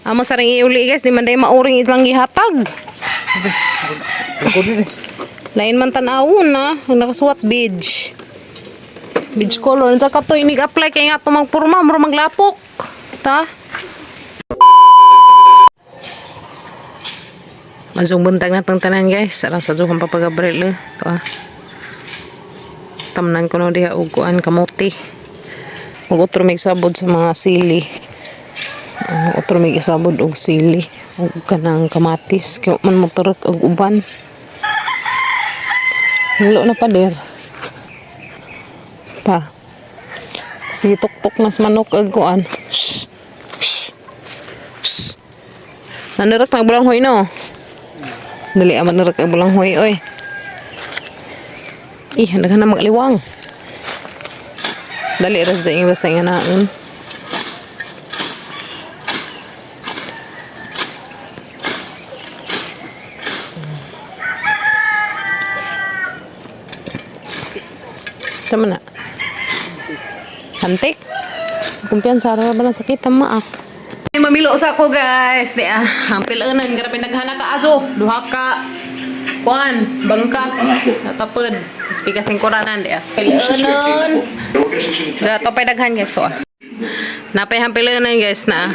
Amo sa ring iuli, guys, di man day mauring ilang gihatag. Lain man tan-awon na, ang nakasuwat beige. Beige color. Unsa ka to inig-apply kay nga to magpurma, mura maglapok. Ta? Mazong buntag na tong tanan, guys. Alang sa duhang Papa Gabriel eh. To ah. Tamnan ko no diha og kuan kamote. Ug otro mig sabod sa mga sili. Ah, otro mig isabod og sili ug kanang kamatis kay wa man moturok og uban. Hilo na pader. Pa. Sige, tuktok nas manok ag kuan. Shh. Shh. Shh. Nanarak nag bulanghoy no. Dali aman narak ang bulanghoy oy. Ih, daghan na magliwang. Dali ra sa inyo basta nga naon. Tama na. Antik. Kumpiyansa ra ba na sakit tama ah. Mamilo sa ako, guys. Di ah, ang pilunan grabe naghana ka ato. Duha ka kuan, bangkat, natapod. Spikas ning kuranan di ah. Pilunan. Da to pay daghan, guys, so ah. Napay hampilunan, guys, na.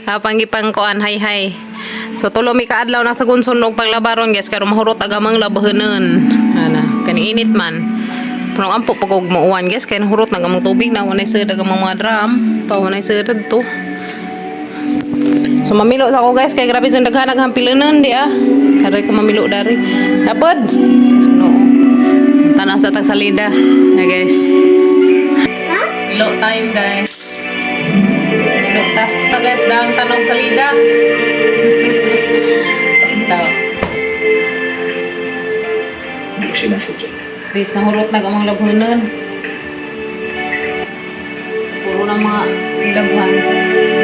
Apang gipang kuan hay hay. So tulo mi kaadlaw na sa gunson og paglabaron, guys, karon mahurot agamang labahanon. Ana, kani init man. Pero ampo pag og muuwan, guys, kay nahurot na gamang tubig na walay sud ang mga drum. Pa walay sud to. So mamilo sa ako, guys, kay grabe sa daghan naghampilunan di ah. Karay ko mamilo dari. Tapod. So, no. Tanaw sa tag salida. Na, guys. Milo time, guys. Milo ta. Ta, guys, dang tanong salida. Tao. Hindi ko sinasadya. Please, nahurot na amang labhanon. Puro na mga labhan.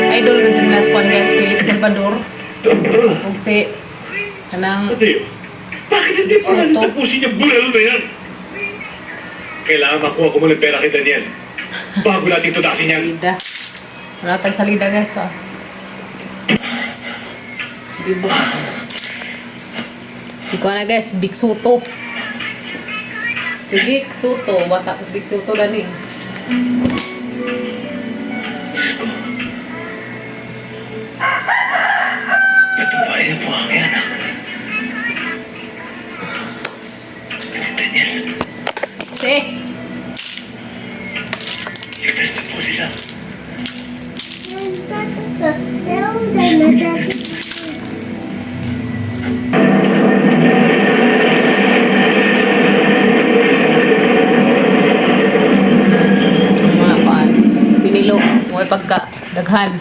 Idol ka dyan last one, guys, Philip Salvador. Ug si kanang Mateo, bakit hindi pa natin Soto. Tapusin yung bulalo na yan? Kailangan makuha ko muna yung pera kay Daniel bago natin tutasin yan. Salida. Wala tayong salida, guys, ah. Bibo. Ikaw na, guys, Big Soto. Si Vic Soto, bata pa si Vic Soto dani. Diyos ko. Patubayan po ang aking anak. At si Daniel, Si, ligtas na po sila. Thank Mga paan. Pinilo, mga pagka daghan.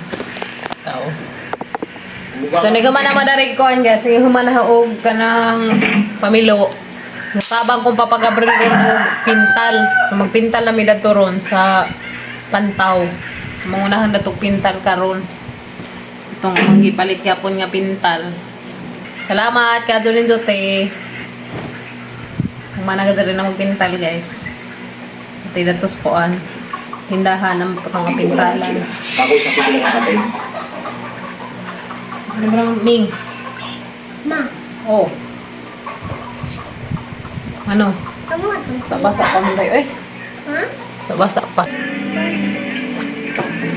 Tao. So nagaman na madarig ko, guys, sige human na og kanang pamilo. Natabang kong Papa Gabriel ron og pintal. So magpintal na mi dadto ron sa Pantaw. Mangunahan na pintal karon. Itong among gipalit yapon nga pintal. Salamat ka Jolene Jote. Humana ka dyan na magpintal, guys. Ito datos koan. Tindahan ang putong nga pintalan. Kakausapin ko lang ang tatay mo. Ano ba naman, Ming? Ma, Oh. Ano? kamu Sa basa pa mo ba eh? Ha? Sa basa pa.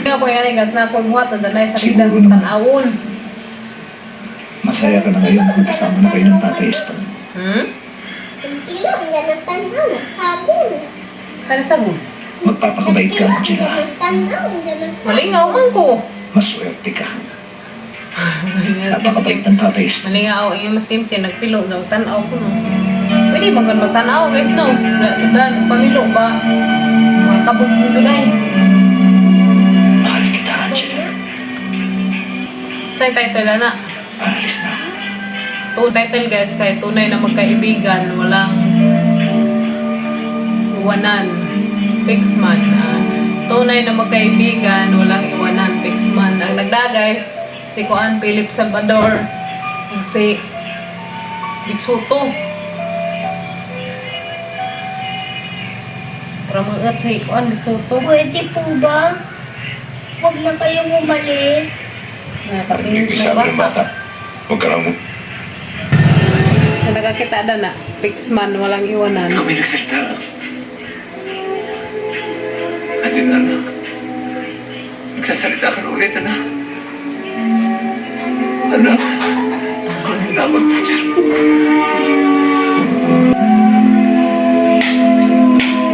Kaya ko yan guys, na akong buhat, nandun na sa Siguro bidang naman. tanawon. Masaya ka na ngayon na magkasama na kayo ng tatay Eston. Hmm? Ilong yan ang tanaw, nagsabon. Ano sabon? Magpapakabait ka, Angela. Ang tanaw, yan ang sabon. Malingaw man ko. Maswerte ka. Napakabait ng tatay Eston. Malingaw, yung mas kimkin, nagpilo, sa tanaw ko no. Pwede man gan magtanaw, guys, no? Na, sundan, pamilo ba? Makabot mo doon. Mahal kita, Angela. Sa title na na. Aalis na ako. To title, guys, kay tunay na magkaibigan, walang iwanan. Fix man. Ah. Tunay na magkaibigan, walang iwanan. Fix man. Ang nagda, guys, si Kuan Philip Salvador ug si Big Soto. Para mga si Kuan Big Soto. Pwede po ba? Huwag na kayong umalis. Nakatingin Hindi sabi ng bata. Huwag ka lang mo. Nakakita na na. Fix man, walang iwanan. Ikaw may nagsalita. At yun, anak. Nagsasalita ka na ulit, anak. Anak. Ang salamat po, Diyos po.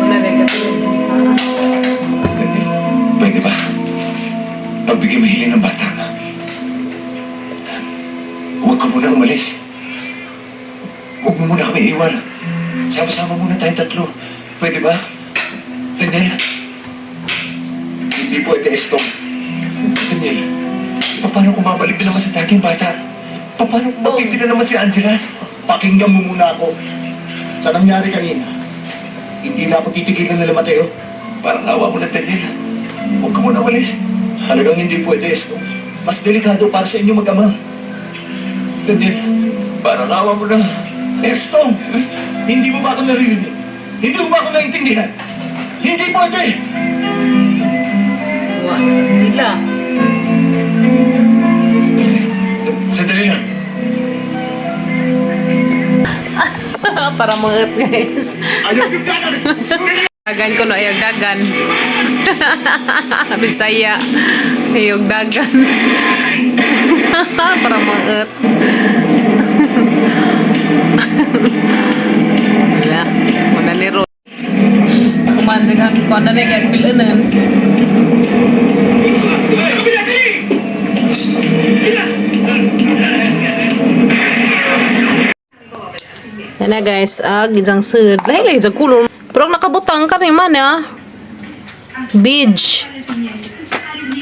Wala rin katingin. Pwede, pwede ba? Pagbigay mahiling ng bata. Huwag ka muna umalis. Huwag mo muna kami iwan. Sama-sama muna tayong tatlo. Pwede ba? Daniel? Hindi pwede, Estong. Daniel, paano kung babalik na naman sa dating bata? Paano kung mapipila naman si Angela? Pakinggan mo muna ako. Sa nangyari kanina, hindi na ako titigilan nila Mateo. Parang awa mo na, Daniel. Huwag ka muna umalis. Talagang hindi pwede, Esto. Mas delikado para sa inyo mag-ama. Daniel, parang awa mo na. Esto! Hindi mo ba ako naririnig? Hindi mo ba ako naintindihan? Hindi pwede! Wala sila. Sandali. Sandali lang. Para mangat guys. Ayaw yung dagan! Dagan ko no, ayog dagan. Bisaya. Ayog dagan. Para mangat. Wala. Muna ni Ro. Kumanjig ang kono na guys, pilunan. Yan na guys, ag isang sud. Lahi lahi sa kulor. Pero ang nakabutang ka rin man ah. Beach.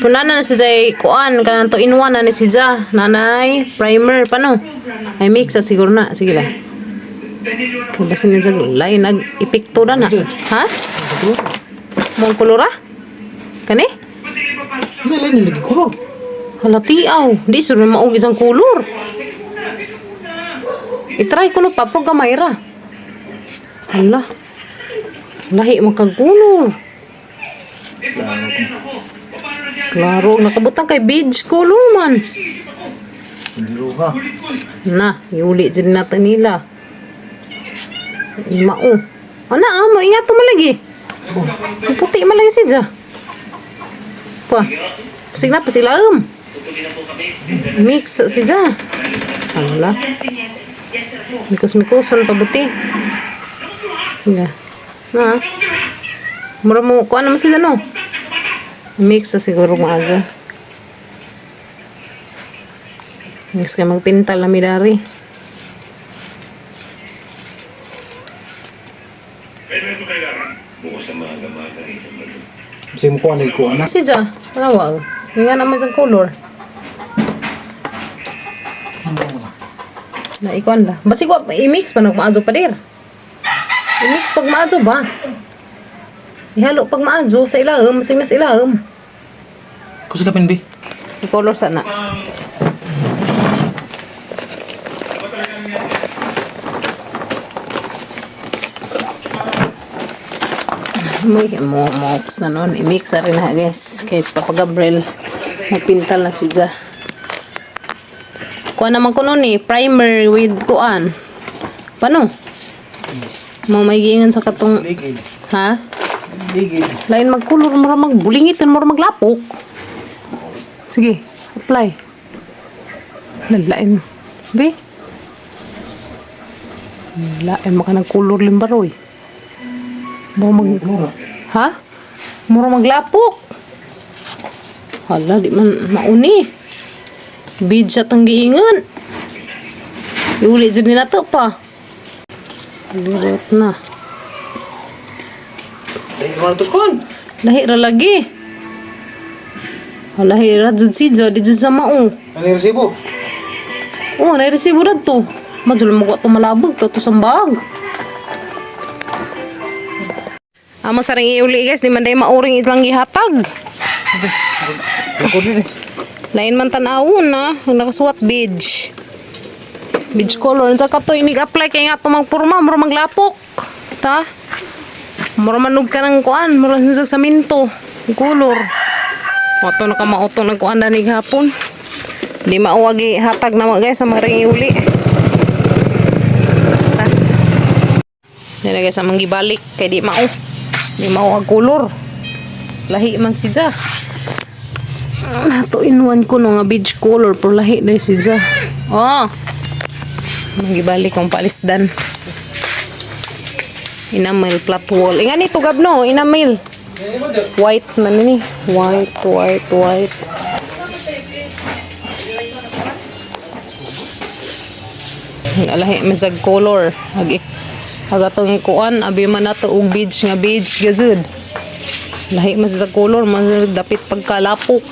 Punana na si Zay kuan kanang to in one na ni si Ja. Nanay primer pa no. Ay mix sa siguro na. Sige lang. Kung basin niya sa lain nag epekto na na. Ha? Mong kolora? Kani? Hindi, lain nilagay ko. Hala tiaw. Di sur na maog isang kulor. I-try ko no pa pero gamay ra. Hala. Lahi man kag kulor. Klaro, nakabutang kay beige color man. Luha. Na, iuli dyan natin nila. Mao. Ana ah, maingat mo lagi. Puti man lagi siya. Pa. Pasig na, pasilaom. Mix siya. Ala. Mikos-mikoson pabuti. Ya. Na. Mura mo, kuha naman sila no. Mix sa siguro maaga. Mix ka magpintal na midari. Kailan mo kailangan? Bukas na maaga-maaga, isang bago. Kasi mo kuha na ikuha na. Kasi dyan, wala. May nga naman isang color. Na ikuan la. Basi ko i-mix pa nagmaadyo pa dir. I-mix pag maadyo ba? Ihalo pag maadyo sa ilahom, masing na sa ilahom. Kusa ka pinbi. I-color sana. Mo mo mo sa noon i-mix na rin ha guys. Kay Papa Gabriel magpintal na si Ja. Kuha naman ko noon eh, primer with kuan. Paano? Mo may giingan sa katong Ligid. ha? Ligid. Lain magkulor, mura magbulingit, mura maglapok. Sige, apply. Lalain. Be? Lain maka nagkulor limbaroy. Mura mag... Ha? Mura maglapok. Hala, di man mauni. Bid siya tang giingan. Iuli dyan nila to pa. Lirot na. Dahil ko na kon. Lahi ra lagi. Lahi ra jud si Jo, di jud sa mao. Ano yung resibo? Oh, nairesibo ra to. Madul mo ko to malabog to to sa bag. Amo sa ring iuli guys, di man day mauring ilang gihatag. Ako din eh. Lain man tan-awon na, ang nakasuwat beige. Beige color. Unsa ka to inig-apply kay nga to magpurma, mura maglapok. Ta? Mura manog ka ng kuan, mura sa saminto. Color. Wato na ka mauto ng kuan danig hapon. Di mauwagi hatag na mo guys sa mga ringi uli. Ta. Yan na guys, amang gibalik kay di mao. Di mao ang color. Lahi man si Ja. Nato in one ko no nga beige color pero lahi na si Ja. Oh. Magibalik ang palisdan. Enamel flat wall. Inga ni tugab no, enamel. White man ni. White, white, white. Alahi misag color. Ag agatong kuan abi man nato og beige nga beige gazud. Lahi man sa color man dapit pagkalapok.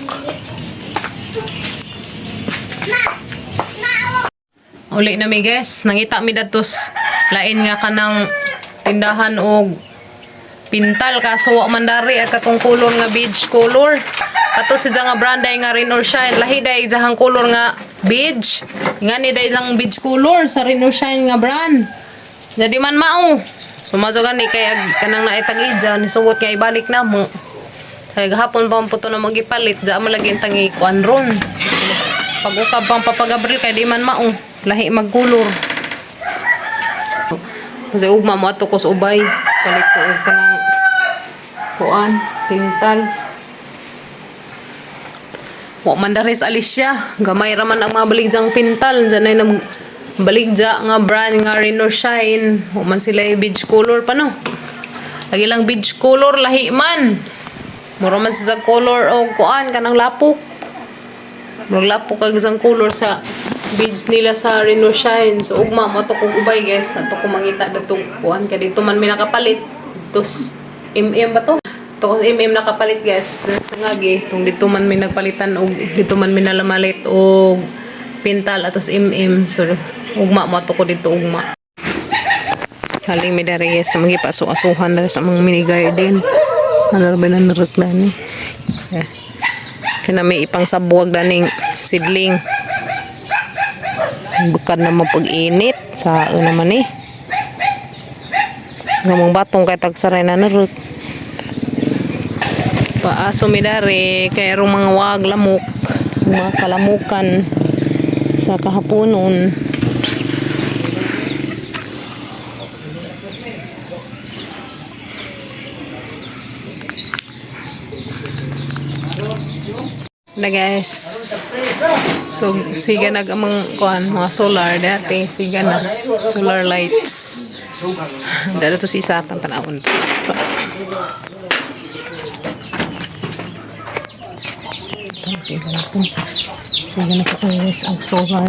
Uli na mi guys, nangita mi datos lain nga kanang tindahan og pintal kaso wa man dari ang katong color nga beige color. Kato si nga brand ay nga Rain or Shine, lahi day jahang color nga beige. Nga ni day lang beige color sa Rain or Shine nga brand. Jadi man mao. Sumazo gani kay ag kanang naitag ija ni sugot nga ibalik na mo. Kay gahapon pa man po to na magipalit, diya mo lagi ang tangi kuan ron. Pag ukab pang papagabril kay di man mao, lahi magkulor. Kasi ugma mo ato ko sa ubay. Palit ko og kanang kuan, pintal. Wa man dari sa Alicia. Gamay ra man ang mga baligyang pintal. Diyan ay nag baligya nga brand nga Rain or Shine. Wa man sila yung beige color pa no. Lagi lang beige color lahi man. Mura man sa color o kuan kanang lapok. Murag lapok kag isang color sa beads nila sa Rain or Shine. So ugma mo to kog ubay guys. Ato ko mangita datong kuan kay dito man may nakapalit. Tos MM ba to? To sa MM nakapalit guys. Tapos nangagi tung dito man may nagpalitan og dito man may nalamalit og pintal atos MM. So ugma mo to ko dito ugma. Haling mi dari guys sa mga paso-asuhan diri sa mga mini garden. Ano ba na narot na ni? Eh. Kaya may ipang sabuwag daning sidling. Bukad na mapag-init sa naman eh. Ngamong batong kay tagsaray na narot. Paaso mi dari kay rong mga wag lamok, mga kalamukan sa kahaponon. Na guys. So siga nag amang kuan mga solar dati siga na solar lights. Dalo to si isa pang tanawon. Siga na po. Siga na po guys ang solar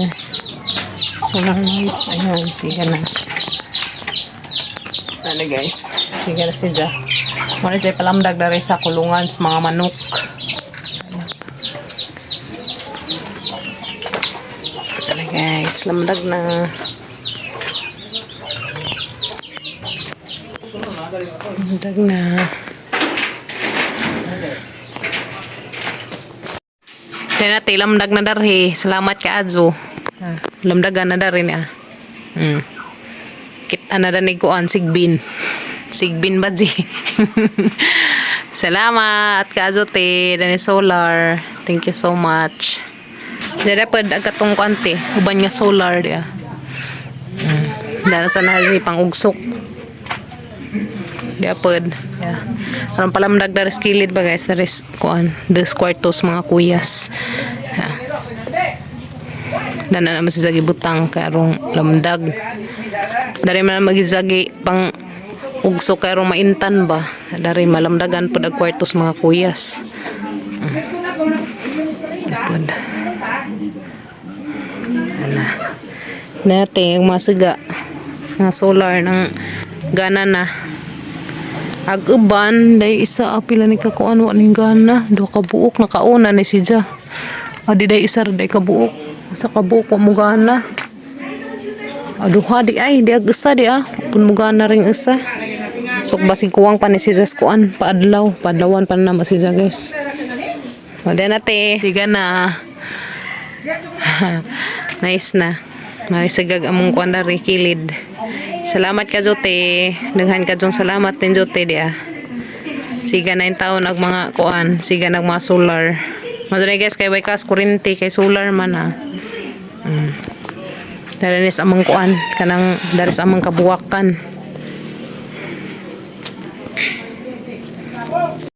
solar lights. Ayan, siga na. Ano guys, siga na siya. Muna siya palamdag dari sa kulungan sa mga manok. Ano guys, lamdag na. Lamdag na. Kaya natin, lamdag na darhi. Salamat ka, Adzo. Lamdagan na dari niya. Kita na danig ko ang sigbin. Sigbin ba, G? Salamat, ka Adzo, te. Dani Solar. Thank you so much. Dara pad ang katong kuante, uban nga solar dia. Dara sa na pang ugsok. Dia pad. Yeah. Aron palamdag dari sa kilid ba guys, dari kuan, des kwartos mga kuyas. Yeah. Dana naman si Zagi butang kay arong lamdag. Dari man magizagi pang ugso kay arong maintan ba. Dari malamdagan pud ang kwartos mga kuyas. Pod. Ana. Nate, yung mga siga. Mga solar ng gana na. Ag uban, day isa ah, pila ni kakuan wa ning gana. Duha ka buok nakauna ni si Ja. Adi day isa ra day ka buok. Sa ka buok wa mo gana. Aduha di ay, di ag isa di ah. Pun mo gana ring isa. So basig kuwang pa ni si Jas kuan, paadlaw, paadlawan pa na naman si Ja guys. O, di na te. Siga na. Nice na. Nice gag among kuan dari kilid. Salamat ka Jote. Daghan ka jong salamat din Jote dia. Siga na yung taon ag mga kuan, siga nag mga solar. Madre guys, kay way kas kuryente kay solar man ah. Dari ni sa amang kuan kanang dari sa amang kabuwakan.